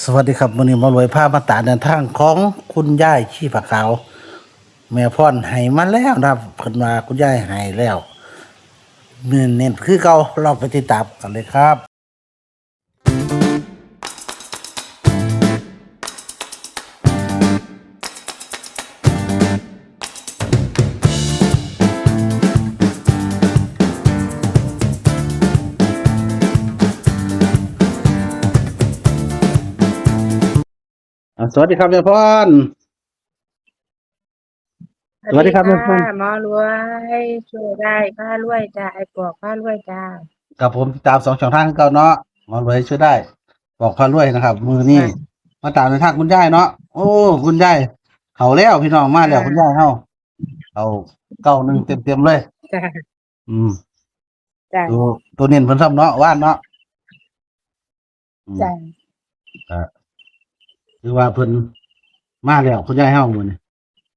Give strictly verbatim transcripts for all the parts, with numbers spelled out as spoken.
สวัสดีครับ มื้อนี้หมอรวยพามาตามแนวทางของคุณยายชีพขาว แม่พรให้มาแล้วนะครับ เพิ่นว่าคุณยายให้แล้ว เน้นๆคือเก่า ลองไปติดตามกันเลยครับ อ่า สวัสดีครับแม่พร สวัสดีครับแม่พร สวัสดีค่ะ หมอรวย ช่วยได้พารวยจ้า ไอ้ปอกพารวยจ้า ครับผม ติดตามสองช่องทางคือเก่าเนาะ หมอรวยช่วยได้ ปอกพารวยนะครับ มื้อนี้ ค่ะ มาตามในทางคุณยายเนาะ โอ้ คุณยาย เข้าแล้วพี่น้อง มาแล้ว ค่ะ คุณยายเฮา เข้าเก้าหนึ่งเต็มๆเลย จ้า อืม จ้า ตัว ตัวเน้นเพิ่นซ้ำเนาะ ว่านเนาะ อืม จ้า ก็ คือว่าเพิ่นมาแล้ว คุณยายเฮามื้อนี้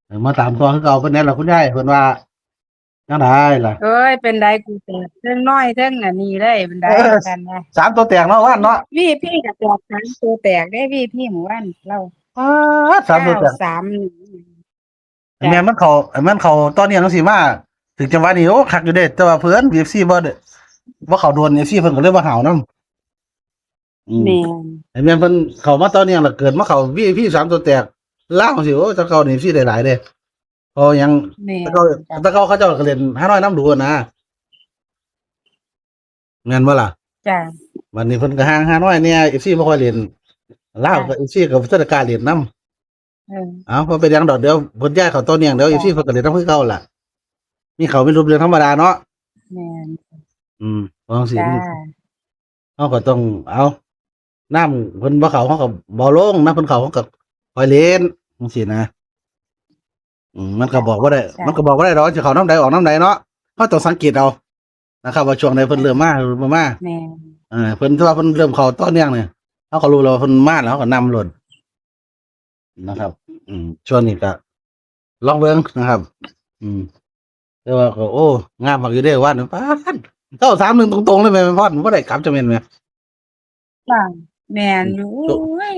เออ มาตามต่อคือเก่า เพิ่นแน่ล่ะคุณยาย เพิ่นว่าจั่งใดล่ะ เอ้ย เป็นใดกูแตกเทิงน้อยเทิงอันนี้เลย เป็นใด เออ กันวะ สามตัวแตกเนาะ ว่านเนาะ วีพีก็แตกสามตัวแตกเด้ วีพีหมู่บ้านเรา ป๊าด สามตัวแตก เก้าสาม จ้ะ แม่นมันเข้า แม่นเข้าต่อเนื่องจั่งซี้มา ถึงจังหวะนี้ โอ้ คักอยู่เด้ แต่ว่าเพิ่น เอฟซี บ่ได้ บ่เข้าโดน เอฟซี เพิ่นก็เลยบ่ห้าวนำ อืม แม่น ไอ้แม่นเพิ่นเข้ามาต่อเนื่องแล้วเกิดมาเข้า วีพี สามตัวแตก ลาวจั่งซี้ โอ้ แต่เก่านี่ เอฟซี ได้หลายเด้ เพราะหยัง แม่น แต่เก่า จ้ะ แต่เก่าเขาเจ้าก็เล่นฮานอยนำดูนะ แม่นบ่ล่ะ จ้ะ บัดนี้เพิ่นก็ห่างฮานอยแหน่ เอฟซี บ่ค่อยเล่น ลาวก็ จ้ะ เอฟซี ก็บ่ทันได้กล้าเล่นนำ เออ เอ้า บ่เป็นหยังดอก เดี๋ยวเพิ่นย้ายเข้าต่อเนื่อง เดี๋ยว จ้ะ เอฟซี เพิ่นก็เล่นนำคือเก่าล่ะ มีเข้ามีหลุดเรื่องธรรมดาเนาะ แม่น อืม ว่าจั่งซี้ จ้า เฮาก็ต้อง เอา น้ำเพิ่นบ่เข้า เฮาก็บ่ลง น้ำเพิ่นเข้า เฮาก็ค่อยเล่น จั่งซี้นะ อืม มันก็บอกบ่ได้ จ้ะ มันก็บอกบ่ได้ดอก สิเข้านำใดออกนำใดเนาะ เฮาต้องสังเกตเอา นะครับ ว่าช่วงใดเพิ่นเริ่มมา เริ่มบ่มา แม่น เออ เพิ่น ถ้าว่าเพิ่นเริ่มเข้าต่อเนื่องเนี่ย เฮาก็รู้แล้วว่าเพิ่นมาแล้ว เฮาก็นำโลดนะครับ อืม ช่วงนี้ก็ลองเบิ่งนะครับ อืม แต่ว่าก็ โอ้ งามคักอยู่เด้ ว่าน ป๊าด เก้าสามหนึ่ง ตรงๆเลยแม่ แม่พร บ่ได้กลับจักเม็ดแม่ จ้ะ แม่นอยู่ อืม โอ้ย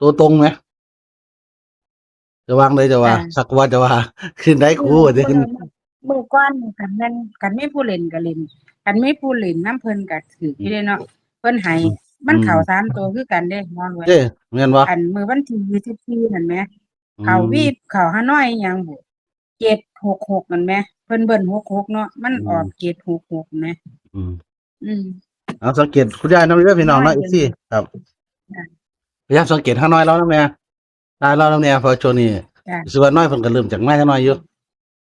ตัวตรงไหม จะวางใดจะว่า จ้ะ สักว่าจะว่า ขึ้นได้กู เออ ว่าจะขึ้น มื้อ มื้อก่อนนี่คันแม่น คันมีผู้เล่นก็เล่น คันมีผู้เล่นนำเพิ่นก็ถืกอยู่เด้เนาะ อืม เพิ่นให้ อืม มันเข้า อืม สามตัวคือกันเด้ หมอรวย เด้ แม่นบ่ อันมื้อวันที่ยี่สิบสี่นั่นแหม อืม เข้าวีบ เข้าฮานอยอิหยังบุ เจ็ดหกหก นั่นแหม เพิ่นเบิ้ล หกหก เนาะ มัน อืม ออก เจ็ดหกหก แหม อืม อืม เอาสังเกตคุณยายนำเด้อพี่น้องเนาะ เอฟซี ครับ จ้ะ พยายามสังเกตฮานอยลาวนำแหน่ ฮานอยลาวนำแหน่ เพราะช่วงนี้ จ้ะ สิว่าน้อยเพิ่นก็เริ่มจากมาจักหน่อยอยู่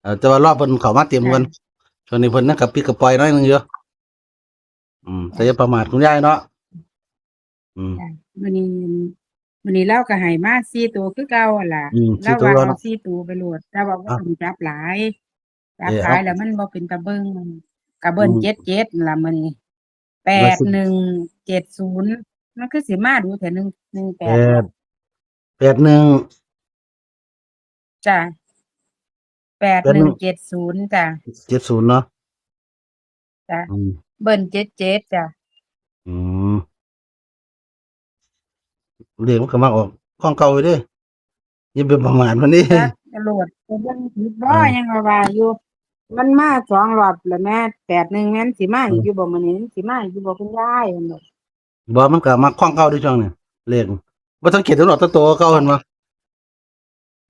เอ่อ แต่ว่ารอบเพิ่นเข้ามาเต็ม จ้ะ เพิ่น ช่วงนี้เพิ่นยังกระปิดกระปอยหน่อยหนึ่งอยู่ อืม แต่อย่าประมาทคุณยายเนาะ อืม จ้ะ มื้อนี้ มื้อนี้ลาวก็ให้มาสี่ตัวคือเก่าหั่นล่ะ อืม ลาวว่า สี่ตัวเนาะ เอาสี่ตัวไปโลด แต่ว่าบ่ อ่ะ ต้องจับหลาย จับ เออ หลาย เอา แล้วมันบ่เป็นตาเบิ่ง ก็เบิ้ล อืม เจ็ดเจ็ด นั่นล่ะมื้อนี้ แปดหนึ่งเจ็ดศูนย์ มันคือสิมาดูแท้ หนึ่ง หนึ่งแปด แปด แปดหนึ่ง จ้ะ แปดหนึ่งเจ็ดศูนย์ จ้ะ เจ็ดศูนย์ เนาะ จ้ะ อืม เบิ้ล เจ็ดเจ็ด จ้ะ อืม เลขมันก็มักออกของเก่าอยู่เด้ อย่าไปประมาทมันเด้ จักโลด ไปเบิ่งผิดบ่ เออ ยังว่าว่าอยู่ มันมาสองรอบแล้วแหม แปดหนึ่ง แม่นสิมาอีกอยู่บ่ เออ มื้อนี้ มันสิมาอีกอยู่บ่คุณยาย บ่ มันก็มักของเก่าเด้ช่วงนี้ เลข บ่สังเกตเห็นดอก แต่ตัวเก่าหั่นบ่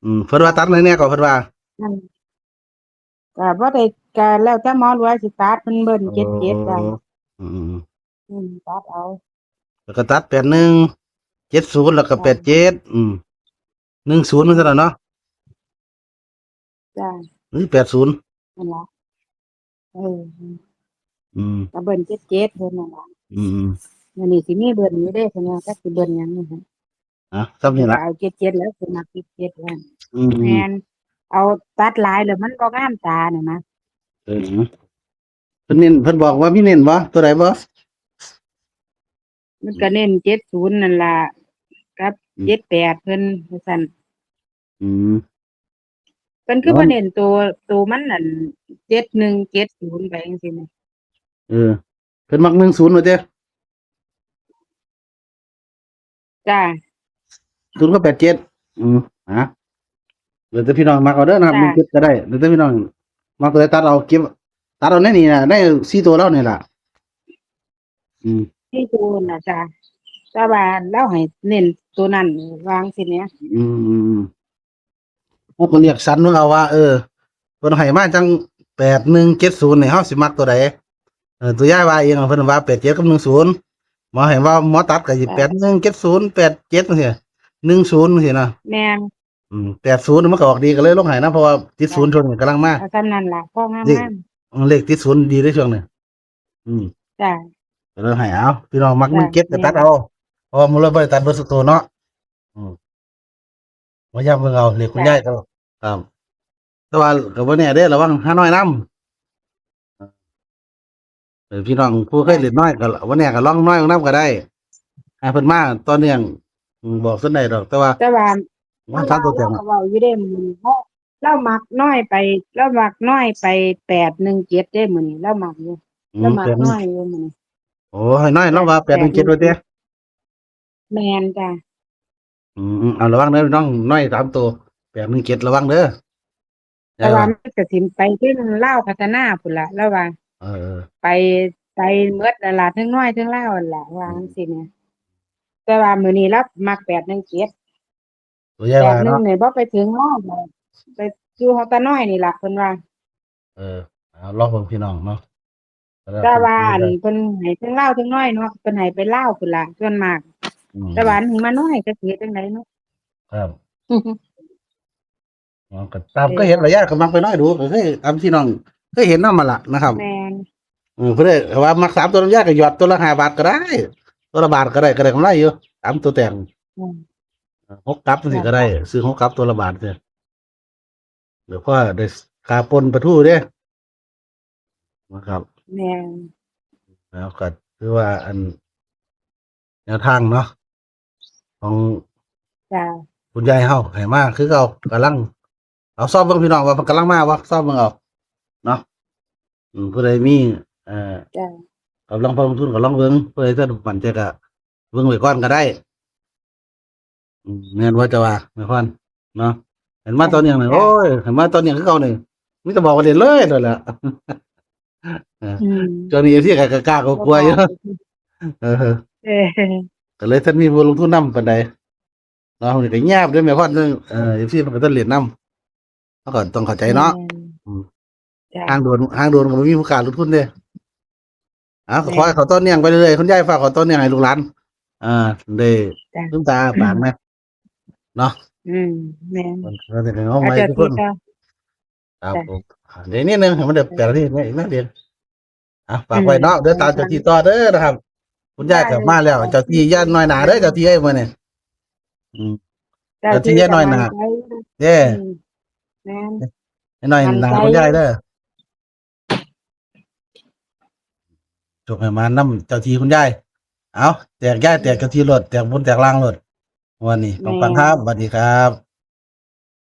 อืม เพิ่นว่าตัดแน่ๆ ก็เพิ่นว่า นั่น ก็บ่ได้ ก็แล้วแต่หมอรวยสิตัด เพิ่นเบิ้ล เออ เจ็ดเจ็ด จ้ะ อืม อืม ตัดเอา แล้วก็ตัด แปดหนึ่ง เจ็ดศูนย์ แล้วก็ จ้ะ แปดเจ็ด อืม หนึ่งศูนย์ มันเท่านั้นเนาะ จ้ะ หรือ แปดศูนย์ นั่นล่ะ เออ อืม ก็เบิ้ล เจ็ดเจ็ด เพิ่นนั่นล่ะ อืม มื้อนี้สิมีเบิ้ลอยู่เด้ เพิ่นว่าจักสิเบิ้ลหยังนี่ฮะ อ่ะ ซ้ำนี่ล่ะ ก็เอา เจ็ดเจ็ด แล้ว เพิ่นมัก เจ็ดเจ็ด ว่า อืม แม่น เอาตัดหลายแล้วมันบ่งามตาน่ะนะ เออ เพิ่นเน้น เพิ่นบอกว่ามีเน้นบ่ ตัวใดบ่ มันก็เน้น เจ็ดศูนย์ นั่นล่ะ กับ อืม เจ็ดแปด เพิ่นว่าซั่น อืม เพิ่นคือ อ๋อ บ่เน้นตัว ตัวมันนั่น เจ็ดหนึ่งเจ็ดศูนย์ ไปจังซี่นะ เออ เพิ่นมัก หนึ่งศูนย์ ว่าติ เ จ้า ศูนย์กับแปดเจ็ด อืม ฮะ เดี๋ยวแต่พี่น้องมักเอาเด้อนะครับ จ้ะ หนึ่งเจ็ดก็ได้ เดี๋ยวแต่พี่น้องมักตัวใดตัดเอา เก็บ ตัดเอาในนี่นะ ในสี่ตัวแล้วนี่ล่ะ อืม ที่ตูนนะจ้า แต่ว่าเราให้เน้นตัวนั้นวางสิเนี้ย อืม อืม อืม เขาก็เรียกสันเพิ่นเอาว่า เออ เพิ่นให้มาจัง แปดหนึ่งเจ็ดศูนย์ นี่ เฮาสิมักตัวใด เออ ตัวยายว่าเอง เพิ่นว่า แปดเจ็ด กับ หนึ่งศูนย์ หมอให้ว่า หมอตัดก็สิ แปดหนึ่งเจ็ดศูนย์ แปดเจ็ด จังซี้ หนึ่งศูนย์ จังซี้นะ แม่น อืม แปดศูนย์ มันก็ออกดีก็เลยลงให้นะ เพราะว่าติดศูนย์ช่วงนี้กำลังมา เอาซ้ำนั่นล่ะ พอ เลข งาม เลขติดศูนย์ดีในช่วงนี้ อืม ๆจ้า ก็เลยให้เอา พี่น้องมัก จ้ะ หนึ่งเจ็ด ก็ตัดเอา เพราะว่ามันเลยบ่ได้ตัดเบิดสุดตัวเนาะ อืม ว่าย้ำเบิ่งเอา เลขคุณ จ้ะ ยายก็ ครับ แต่ว่าก็บ่แน่เด้ ระวังฮานอยนำ เออ พี่น้องผู้เคยเล่นน้อยก็ บ่แน่ก็ลองน้อยนำก็ได้ ให้เพิ่นมาต่อเนื่อง อืม บอกส่วนใดดอก แต่ว่า แต่ว่า ว่าสามตัวแตก เราก็เว้าอยู่เด้มื้อนี้ เราเรามักน้อยไป เรามักน้อยไป แปดหนึ่งเจ็ด เด้มื้อนี้ เรามักอยู่ อืม เรามัก แปดหนึ่ง น้อยอยู่มื้อนี้ โอ้ ให้น้อยลองว่า แปดหนึ่งเจ็ด ว่าติ แม่นจ้ะ อืม อืม เอาระวังเด้อพี่น้อง น้อยสามตัว แปดหนึ่งเจ็ด ระวังเด้อ แต่ว่ามันก็สิไปถึงลาวพัฒนาพุ้นล่ะ แล้วว่า เออ เออ ไป ไปเมิดนั่นล่ะ ทั้งน้อยทั้งลาวนั่นล่ะ ว่าจังซี้แหม แต่ว่ามื้อนี้เรามัก แปดหนึ่งเจ็ด ตัวยาย แปด ว่า หนึ่ง เนาะ นี่บ่ไปถึงลาวดอก ไปอยู่ของตาน้อยนี่ล่ะ เพิ่นว่า เออ เอาลองเบิ่งพี่น้องเนาะ แต่ว่าอันเพิ่นให้ทั้งลาวทั้งน้อยเนาะ เพิ่นให้ไปลาวพุ้นล่ะ ส่วนมาก อืม แต่ว่าอันนี้มาน้อย จักสิเฮ็ดจั่งใดเนาะ ครับ อ๋อ ก็ตาม จ้ะ เคยเห็นหลายอย่าง ก็มักไปน้อยดู ก็เคย ตามที่น้องเคยเห็นนำหั่นล่ะนะครับ แม่น เออ เพิ่นได้ว่ามักสามตัวนำยาย ก็หยอดตัวละห้าบาทก็ได้ ตัวละบาทก็ได้ ก็ได้กำไรอยู่ สามตัวแตก อืม เออ หกกลับจังซี้ก็ได้ ซื้อหกกลับตัวละบาทเด้อ เดี๋ยวพ่อได้ค่าป่นปลาทูเด้ นะครับ แม่น แล้วก็ถือว่าอัน แนวทางเนาะ ของ จ้ะ คุณยายเฮาให้มาคือเก่า กำลัง เอาซอมเบิ่งพี่น้องว่ามันกำลังมาบ่ ซอมเบิ่งเอา เนาะ อืม ผู้ใดมี เอ่อ จ้ะ กำลังพอลงทุนก็ลองเบิ่ง ผู้ใดถ้ามั่นใจก็เบิ่งไว้ก่อนก็ได้ อืม แม่นว่าจะว่า แม่พร เนาะ เห็นมา จ้ะ ต่อเนื่องนี่ จ้ะ โอ้ย เห็นมาต่อเนื่องคือเก่านี่ มีแต่บอกว่าเล่นเลยนั่นแหละ เออ อืม ช่วงนี้ เอฟซี ก็กล้าๆกลัวๆอยู่ เออ เออ ก็เลยท่านมีผู้ลงทุนนำปานใด เนาะ มันก็เงียบเด้อแม่พร เรื่อง เอ่อ เอฟซี มันก็ต้องเล่นนำ เขาก็ต้องเข้าใจเนาะ แม่น อืม จ้ะ ทางด่วน ทางด่วนก็บ่มีผู้กล้าลงทุนเด้ เอา ก็ แม่น ขอให้เขาต่อเนื่องไปเรื่อยๆ คุณยายฝากขอต่อเนื่องให้ลูกหลาน อ่า ได้ จ้ะ ลืมตาอ้าปากนะ เนาะ อืม แม่น มันก็จะเป็นของใหม่ทุกคน อาจารย์ที่ก็ ครับ จ้ะ ผม เดี๋ยวนิดนึง ให้มันได้แปดนาที อีกนิดเดียว อ่ะ ฝากไว้เนาะ อืม เดี๋ยวตามเจ้าที่ต่อเด้อนะครับ คุณยายกลับมาแล้ว ได้เลย เจ้าที่อย่าน้อยหน้าเด้อ เจ้าที่เอ้ย มื้อนี้ อืม เจ้าที่ เจ้าที่อย่าน้อยหน้า กำลังใจ เด้อ อืม แม่น อย่าน้อยหน้า มั่นใจ คุณยายเด้อ โชคให้มานำเจ้าที่คุณยาย เอา แตกยายแตกเจ้าที่โลด แตกบนแตกล่างโลด วันนี้ แม่น ปังๆครับ สวัสดีครับ